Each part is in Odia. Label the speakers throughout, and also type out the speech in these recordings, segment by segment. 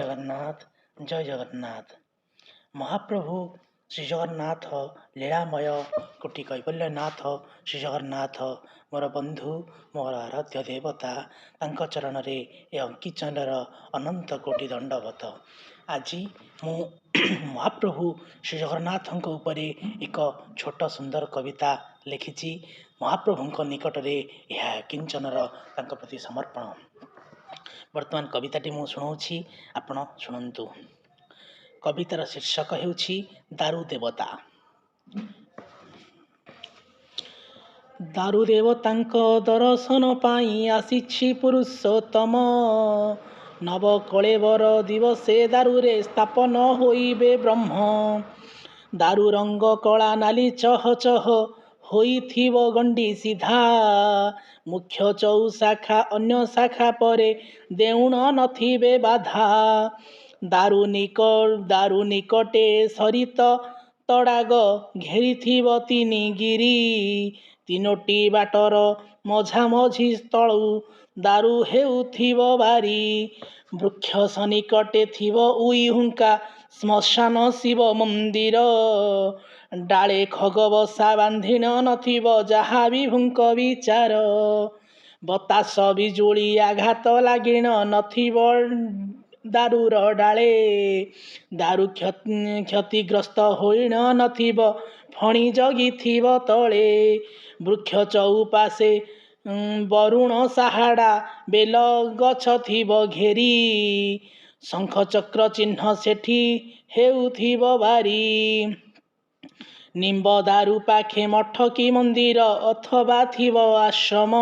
Speaker 1: ଜଗନ୍ନାଥ, ଜୟ ଜଗନ୍ନାଥ। ମହାପ୍ରଭୁ ଶ୍ରୀଜଗନ୍ନାଥ ଲୀଳାମୟ କୋଟି କୈବଲ୍ୟନାଥ ଶ୍ରୀଜଗନ୍ନାଥ ମୋର ବନ୍ଧୁ, ମୋର ଆରାଧ୍ୟ ଦେବତା। ତାଙ୍କ ଚରଣରେ ଏ ଅଙ୍କିଚନର ଅନନ୍ତ କୋଟି ଦଣ୍ଡବତ। ଆଜି ମୁଁ ମହାପ୍ରଭୁ ଶ୍ରୀଜଗନ୍ନାଥଙ୍କ ଉପରେ ଏକ ଛୋଟ ସୁନ୍ଦର କବିତା ଲେଖିଛି। ମହାପ୍ରଭୁଙ୍କ ନିକଟରେ ଏହା କିଞ୍ଚନର ତାଙ୍କ ପ୍ରତି ସମର୍ପଣ। ବର୍ତ୍ତମାନ କବିତାଟି ମୁଁ ଶୁଣାଉଛି, ଆପଣ ଶୁଣନ୍ତୁ। କବିତାର ଶୀର୍ଷକ ହେଉଛି ଦାରୁ ଦେବତା। ଦାରୁ ଦେବତାଙ୍କ ଦର୍ଶନ ପାଇଁ ଆସିଛି ପୁରୁଷୋତ୍ତମ। ନବକଳେବର ଦିବସେ ଦାରୁରେ ସ୍ଥାପନ ହୋଇବେ ବ୍ରହ୍ମ। ଦାରୁ ରଙ୍ଗ କଳା ନାଲି ଚହ ଚହ ହୋଇଥିବ ଗଣ୍ଡି ସିଧା। ମୁଖ୍ୟ ଚଉଶାଖା ଅନ୍ୟ ଶାଖା ପରେ ଦେଉଣ ନଥିବେ ବାଧା। ଦାରୁ ନିକଟେ ସରିତ ତଡ଼ାଗ ଘେରିଥିବ ତିନି ଗିରି। ତିନୋଟି ବାଟର ମଝାମଝି ସ୍ଥଳୁ ଦାରୁ ହେଉଥିବ ବାରି। ବୃକ୍ଷ ସନ୍ନିକଟେ ଥିବ ଉଇ ହୁଙ୍କା ଶ୍ମଶାନ ଶିବ ମନ୍ଦିର। ଡାଳେ ଖଗ ବସା ବାନ୍ଧିଣ ନଥିବ ଯାହା ବିଭୁଙ୍କ ବିଚାର। ବତାସ ବିଜୁଳି ଆଘାତ ଲାଗିଣ ନଥିବ ଦାରୁର ଡାଳେ। ଦାରୁ କ୍ଷତିଗ୍ରସ୍ତ ହୋଇଣ ନଥିବ ଫଣି ଜଗିଥିବ ତଳେ। ବୃକ୍ଷ ଚଉପାଶେ ବରୁଣ ସାହାଡ଼ା ବେଲ ଗଛ ଥିବ ଘେରି। ଶଙ୍ଖ ଚକ୍ର ଚିହ୍ନ ସେଠି ହେଉଥିବ ବାରି। ନିମ୍ବ ଦାରୁ ପାଖେ ମଠ କି ମନ୍ଦିର ଅଥବା ଥିବ ଆଶ୍ରମ।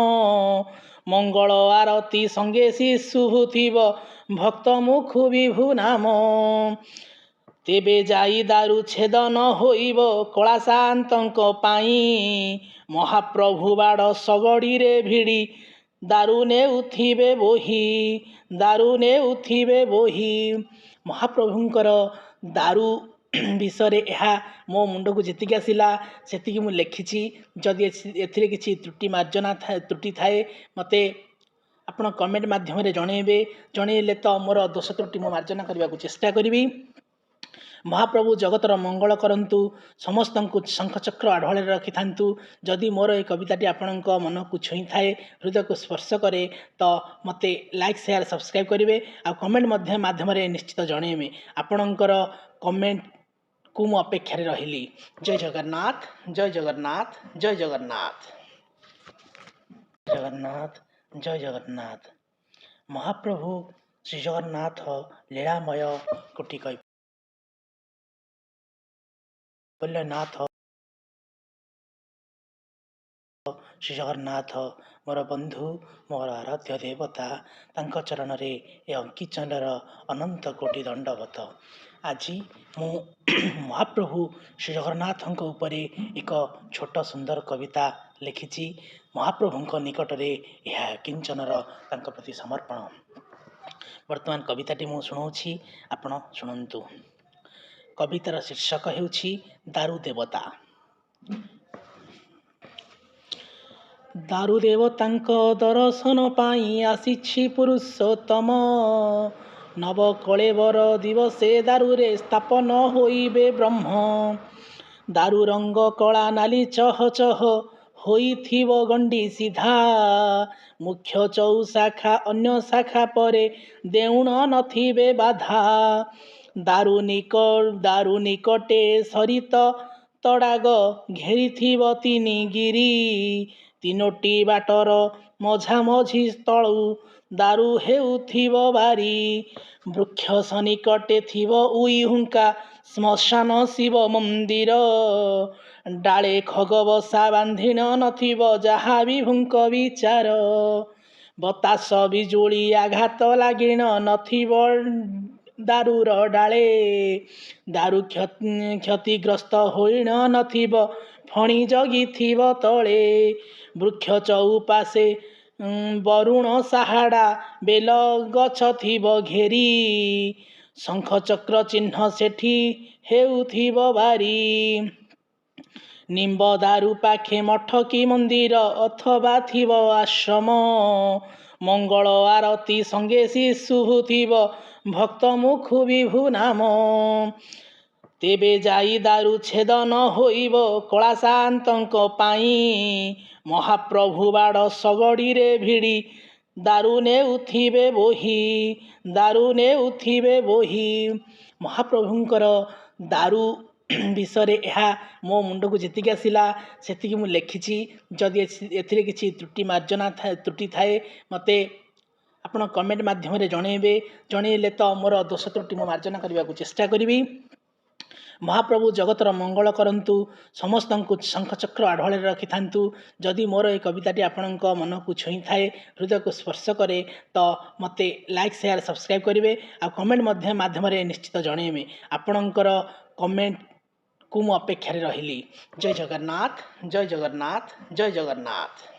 Speaker 1: ମଙ୍ଗଳ ଆରତୀ ସଙ୍ଗେ ଶୁଭୁଥିବ ଭକ୍ତ ମୁଖୁ ବିଭୁ ନାମ। ତେବେ ଯାଇ ଦାରୁ ଛେଦନ ହୋଇବ କଳା ସାଆନ୍ତଙ୍କ ପାଇଁ। ମହାପ୍ରଭୁ ବାଡ଼ ଶଗଡ଼ିରେ ଭିଡ଼ି ଦାରୁ ନେଉଥିବେ ବୋହି, ଦାରୁ ନେଉଥିବେ ବୋହି। ମହାପ୍ରଭୁଙ୍କର ଦାରୁ ବିଷୟରେ ଏହା ମୋ ମୁଣ୍ଡକୁ ଯେତିକି ଆସିଲା ସେତିକି ମୁଁ ଲେଖିଛି। ଯଦି ଏଥିରେ କିଛି ତ୍ରୁଟି ମାର୍ଜନା ଥାଏ, ତ୍ରୁଟି ଥାଏ, ମୋତେ ଆପଣ କମେଣ୍ଟ ମାଧ୍ୟମରେ ଜଣାଇବେ। ଜଣାଇଲେ ତ ମୋର ଦୋଷ ତ୍ରୁଟି ମୁଁ ମାର୍ଜନା କରିବାକୁ ଚେଷ୍ଟା କରିବି। ମହାପ୍ରଭୁ ଜଗତର ମଙ୍ଗଳ କରନ୍ତୁ, ସମସ୍ତଙ୍କୁ ଶଙ୍ଖଚକ୍ର ଆଢ଼ୁଆଳରେ ରଖିଥାନ୍ତୁ। ଯଦି ମୋର ଏ କବିତାଟି ଆପଣଙ୍କ ମନକୁ ଛୁଇଁଥାଏ, ହୃଦୟକୁ ସ୍ପର୍ଶ କରେ, ତ ମୋତେ ଲାଇକ୍, ସେୟାର, ସବସ୍କ୍ରାଇବ୍ କରିବେ ଆଉ କମେଣ୍ଟ ମଧ୍ୟ ମାଧ୍ୟମରେ ନିଶ୍ଚିତ ଜଣାଇବେ। ଆପଣଙ୍କର କମେଣ୍ଟକୁ ମୁଁ ଅପେକ୍ଷାରେ ରହିଲି। ଜୟ ଜଗନ୍ନାଥ, ଜୟ ଜଗନ୍ନାଥ, ଜୟ ଜଗନ୍ନାଥ। ଜଗନ୍ନାଥ, ଜୟ ଜଗନ୍ନାଥ। ମହାପ୍ରଭୁ ଶ୍ରୀଜଗନ୍ନାଥ ଲୀଳାମୟ କୋଟି କୈବଲ୍ୟନାଥ ଶ୍ରୀଜଗନ୍ନାଥ ମୋର ବନ୍ଧୁ, ମୋର ଆରାଧ୍ୟ ଦେବତା। ତାଙ୍କ ଚରଣରେ ଏ ଅଙ୍କିଚନର ଅନନ୍ତ କୋଟି ଦଣ୍ଡବତ। ଆଜି ମୁଁ ମହାପ୍ରଭୁ ଶ୍ରୀଜଗନ୍ନାଥଙ୍କ ଉପରେ ଏକ ଛୋଟ ସୁନ୍ଦର କବିତା ଲେଖିଛି। ମହାପ୍ରଭୁଙ୍କ ନିକଟରେ ଏହା କିଞ୍ଚନର ତାଙ୍କ ପ୍ରତି ସମର୍ପଣ। ବର୍ତ୍ତମାନ କବିତାଟି ମୁଁ ଶୁଣାଉଛି, ଆପଣ ଶୁଣନ୍ତୁ। କବିତାର ଶୀର୍ଷକ ହେଉଛି ଦାରୁ ଦେବତା। ଦାରୁ ଦେବତାଙ୍କ ଦର୍ଶନ ପାଇଁ ଆସିଛି ପୁରୁଷୋତ୍ତମ। ନବକଳେବର ଦିବସେ ଦାରୁରେ ସ୍ଥାପନ ହୋଇବେ ବ୍ରହ୍ମ। ଦାରୁ ରଙ୍ଗ କଳା ନାଲି ଚହ ଚହ ହୋଇଥିବ ଗଣ୍ଡି ସିଧା। ମୁଖ୍ୟ ଚଉଶାଖା ଅନ୍ୟ ଶାଖା ପରେ ଦେଉଣ ନଥିବେ ବାଧା। ଦାରୁ ନିକଟେ ସରିତ ତଡ଼ାଗ ଘେରିଥିବ ତିନି ଗିରି। ତିନୋଟି ବାଟର ମଝାମଝି ସ୍ଥଳୁ ଦାରୁ ହେଉଥିବ ବାରି। ବୃକ୍ଷ ସନ୍ନିକଟେ ଥିବ ଉଇ ହୁଙ୍କା ଶ୍ମଶାନ ଶିବ ମନ୍ଦିର। ଡାଳେ ଖଗ ବସା ବାନ୍ଧିଣ ନଥିବ ଯାହା ବିଭୁଙ୍କ ବିଚାର। ବତାସ ବିଜୁଳି ଆଘାତ ଲାଗିଣ ନଥିବ ଦାରୁର ଡାଳେ। ଦାରୁ କ୍ଷତିଗ୍ରସ୍ତ ହୋଇଣ ନଥିବ ଫଣି ଜଗିଥିବ ତଳେ। ବୃକ୍ଷ ଚଉପାଶେ ବରୁଣ ସାହାଡ଼ା ବେଲ ଗଛ ଥିବ ଘେରି। ଶଙ୍ଖ ଚକ୍ର ଚିହ୍ନ ସେଠି ହେଉଥିବ ବାରି। ନିମ୍ବ ଦାରୁ ପାଖେ ମଠ କି ମନ୍ଦିର ଅଥବା ଥିବ ଆଶ୍ରମ। ମଙ୍ଗଳ ଆରତୀ ସଙ୍ଗେ ଶୁଭୁଥିବ ଭକ୍ତ ମୁଖୁ ବିଭୁ ନାମ। ତେବେ ଯାଇ ଦାରୁ ଛେଦନ ହୋଇବ କଳା ସାଆନ୍ତଙ୍କ ପାଇଁ। ମହାପ୍ରଭୁ ବାଡ଼ ଶଗଡ଼ିରେ ଭିଡ଼ି ଦାରୁ ନେଉଥିବେ ବୋହି, ଦାରୁ ନେଉଥିବେ ବୋହି। ମହାପ୍ରଭୁଙ୍କର ଦାରୁ ବିଷୟରେ ଏହା ମୋ ମୁଣ୍ଡକୁ ଯେତିକି ଆସିଲା, ସେତିକି ମୁଁ ଲେଖିଛି। ଯଦି ଏଥିରେ କିଛି ତ୍ରୁଟି ମାର୍ଜନା ଥାଏ, ତ୍ରୁଟି ଥାଏ, ମୋତେ ଆପଣ କମେଣ୍ଟ ମାଧ୍ୟମରେ ଜଣାଇବେ। ଜଣାଇଲେ ତ ମୋର ଦୋଷ ତ୍ରୁଟି ମୁଁ ମାର୍ଜନା କରିବାକୁ ଚେଷ୍ଟା କରିବି। ମହାପ୍ରଭୁ ଜଗତର ମଙ୍ଗଳ କରନ୍ତୁ, ସମସ୍ତଙ୍କୁ ଶଙ୍ଖଚକ୍ର ଆଢ଼ୁଆଳରେ ରଖିଥାନ୍ତୁ। ଯଦି ମୋର ଏ କବିତାଟି ଆପଣଙ୍କ ମନକୁ ଛୁଇଁଥାଏ, ହୃଦୟକୁ ସ୍ପର୍ଶ କରେ, ତ ମୋତେ ଲାଇକ୍, ସେୟାର, ସବସ୍କ୍ରାଇବ୍ କରିବେ ଆଉ କମେଣ୍ଟ ମଧ୍ୟ ମାଧ୍ୟମରେ ନିଶ୍ଚିତ ଜଣାଇବେ। ଆପଣଙ୍କର କମେଣ୍ଟକୁ ମୁଁ ଅପେକ୍ଷାରେ ରହିଲି। ଜୟ ଜଗନ୍ନାଥ, ଜୟ ଜଗନ୍ନାଥ, ଜୟ ଜଗନ୍ନାଥ।